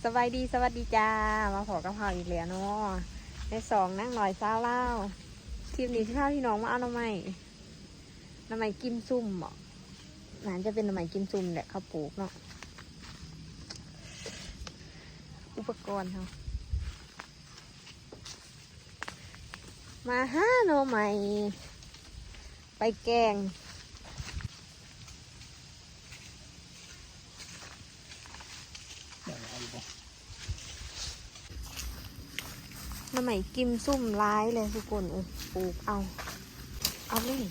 ສະບາຍດີ ສະຫວັດດີຈ້າ ມາພໍ້ກັບເຮົາອີກແລ້ວເນາະ ໃນຊ່ອງນາງນ້ອຍສາວລາວ. ຄລິບນີ້ຊິພາພີ່ນ້ອງມາເອົາໜໍ່ໄມ້ ໜໍ່ໄມ້ກິມຊຸມເບາະ ໜ້າຈະເປັນໜໍ່ໄມ້ກິມຊຸມແຫຼະ ເຂົາປູກເນາະ. ອຸປະກອນເຮົາ ມາຫາໜໍ່ໄມ້ໄປແກງ. ໜໍ່ໄມ້ກິມຊຸມຫຼາຍເລີຍທຸກຄົນເອີຍ ປູກເອົາ ເອົາເລີຍນີ້.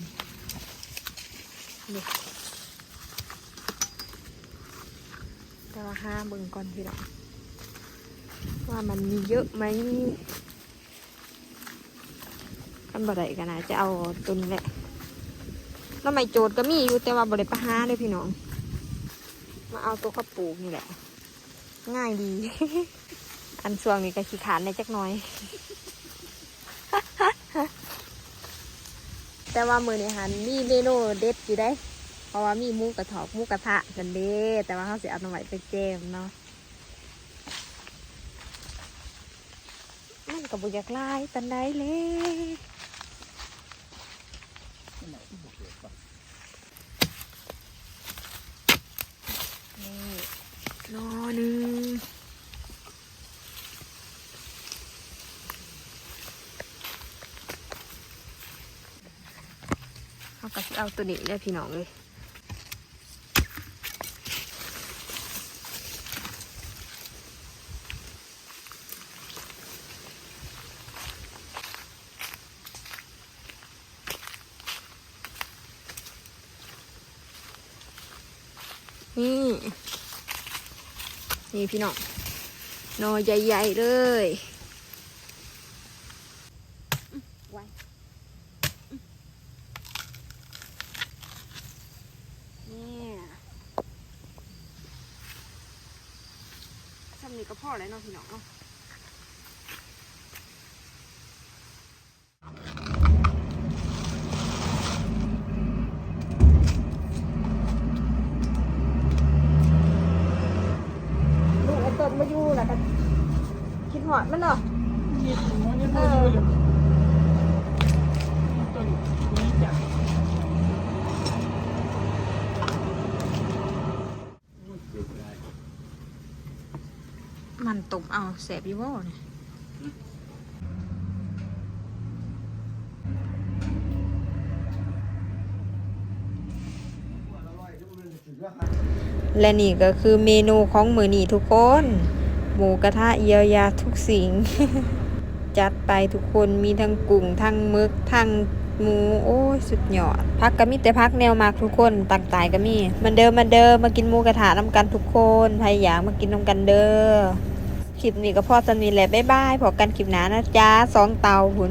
ແຕ່ວ່າຫາເບິ່ງກ່ອນພີ່ນ້ອງ ວ່າມັນມີເຍາະໄໝ. ຄັນບໍ່ໄດ້ກໍໜ້າຈະເອົາຕົວນີ້ແຫຼະ. ໜໍ່ໄມ້ໂຈດກໍມີຢູ່ ແຕ່ວ່າບໍ່ໄດ້ໄປຫາເດີພີ່ນ້ອງ ມາເອົາຕົວເຂົາປູກນີ້ແຫຼະ ງ່າຍດີ. ອັນຊ່ວງນີ້ກໍຂີ້ຄ້ານແດ່ຈັກໜ້ອຍ ແຕ່ວ່າມື້ນີ້ຫັ້ນມີເມນູເດັດຢູ່ເດ້ ເພາະວ່າມີໝູກະທອກ ໝູກະທະນັ້ນເດ້. ແຕ່ວ່າເຮົາຊິເອົາໜໍ່ໄມ້ໄປແຈມເນາະ. ມັນກໍບໍ່ຢາກຫຼາຍປານໃດເລີຍ. ນີ້ໜໍ່ໜຶ່ງ ເຮົາກໍຊິເອົາຕົວນີ້ແຫຼະພີ່ນ້ອງເອີຍ. ນີ້ ນີ້ພີ່ນ້ອງ ໜໍ່ໃຫຍ່ໆເລີຍ. ອືມ ໄວ ອືມ ນີ້ ຊ່ຳນີ້ກໍພໍແລ້ວເນາະພີ່ນ້ອງເນາະ. ລູກໄອ້ຕົ້ນມາຢູ່ແລ້ວກໍຄິດຮອດມັນເນາະ. ເອີ ມັນຕົ້ມເອົາແຊບຢູ່ບໍ່ນີ້? ແລະນີ້ກໍຄືເມນູຂອງມື້ນີ້ທຸກຄົນ ໝູກະທະຢຽວຢາທຸກສິ່ງ. ຈັດໄປທຸກຄົນ ມີທັງກຸ້ງ ທັງໝຶກ ທັງໝູ ໂອ້ຍ ສຸດຍອດ. ຜັກກໍມີແຕ່ຜັກແນວມັກທຸກຄົນ ຕັ້ງໃຈກໍມີ. ມາເດີ ມາເດີ ມາກິນໝູກະທະນຳກັນທຸກຄົນ ໃຜຢາກມາກິນນຳກັນເດີ. ຄລິບນີ້ກໍພໍສ່ຳນີ້ແຫຼະ ບາຍບາຍ ພໍ້ກັນຄລິບໜ້ານະຈ໊ະ ສອງເຕົ່າພຸ້ນ.